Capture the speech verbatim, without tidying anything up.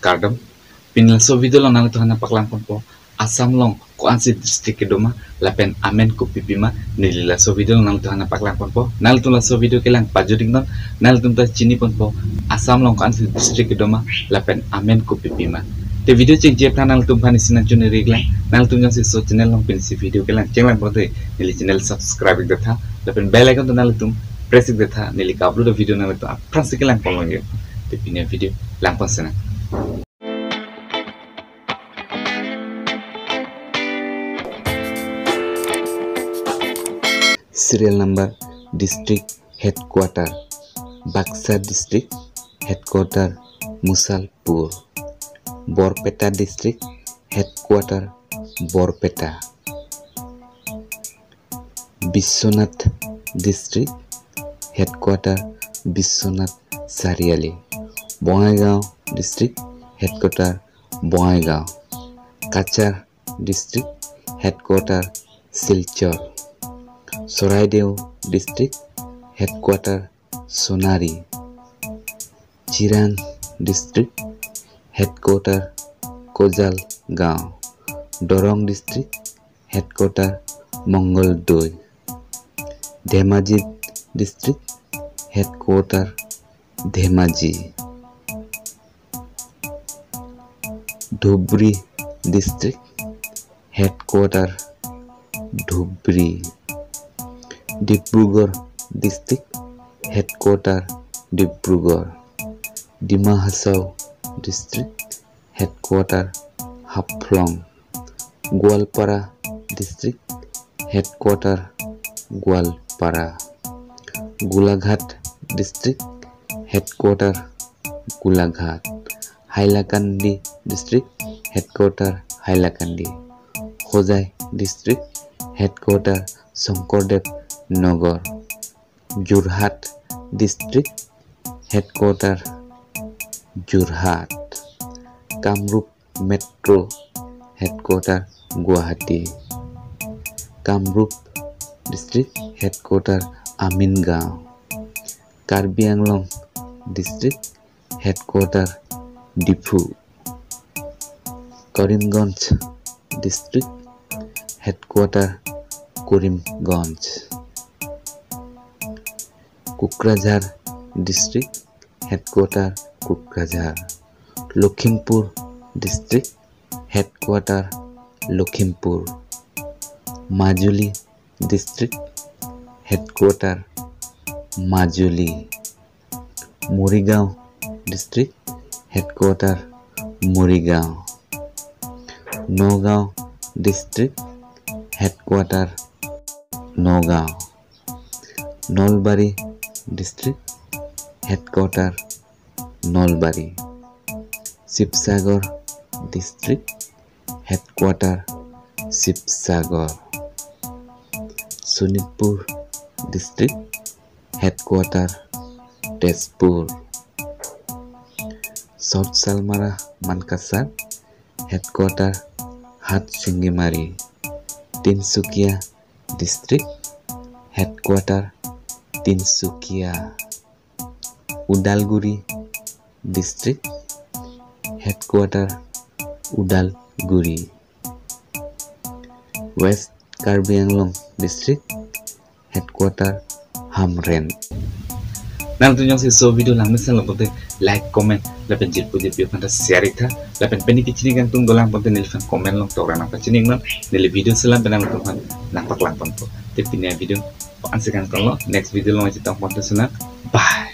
Kardom. Pini laso video along nanglitum aphan nangpaklang ponpo, Assam along ko-ansi district kedo ma lapen amen kopipi ma, neli laso video along nanglitum aphan nangpaklang ponpo. Nanglitum laso video kelang pajut iknon, nanglitum ta chini ponpo, Assam along ko-ansi district kedo ma lapen amen kopipi ma. Te video chengji aphan nanglitum aphan isi nangchoneri iklang. Nanglitum jongsi laso channel along pensi video kelang chenglang pote, neli channel subscribe ik detha lapen bell icon ta nanglitum press ik detha, neli ka-upload video nanglitum aphrangsi kelang pon longji. Te pini video lang pon sinang. Serial number, district headquarter, Baksa district, headquarter Musalpur. Borpeta district, headquarter Borpeta. Biswanath district, headquarter Biswanath Chariali. Bongaigaon district, headquarter Bongaigaon. Cachar district, headquarter Silchar. Charaideo district, headquarter Sonari. Chirang district, headquarter Kojalgaon. Dorong district, headquarter Mongoldoi. Dhemaji district, headquarter Dhemaji. Dhubri district, headquarter Dhubri. Dibrugarh district, headquarter Dibrugarh. Dima Hasao district, headquarter Haflong. Goalpara district, headquarter Goalpara. Golaghat district, headquarter Golaghat. Hailakandi district, headquarter Hailakandi. Hojai district, headquarter Shankardev Nagar. Jorhat district, headquarter Jorhat. Kamrup Metro, headquarter Guwahati. Kamrup district, headquarter Amingaon. Karbi Anglong district, headquarter Diphu. Karimganj district, headquarter Karimganj. Kokrajhar district, headquarter Kokrajhar. Lakhimpur district, headquarter Lakhimpur. Majuli district, headquarter Majuli. Morigaon district, headquarter Morigaon. Nagaon district, headquarter Nagaon. Nalbari district, headquarter Nalbari. Sibsagar district, headquarter Sibsagar. Sonitpur district, headquarter Tezpur. South Salmara Mankasar, headquarter Hatsingimari. Tinsukia district, headquarter Tinsukia. Udalguri district, headquarter Udalguri. West Karbi Anglong district, headquarter Hamren. Nanglitum jongsi laso video langmesen lo pote like, comment lapen jirpo jirpi aphan ta share ik tha. Lapen pini kechini kangtung dolang pote neliphan comment along tok ra nangpachini iknon, neli video selam pen nanglitum aphan nangpaklang ponpo. Te pini avideo ansi kangtung lo, next video along chetong ponte sinang. Bye.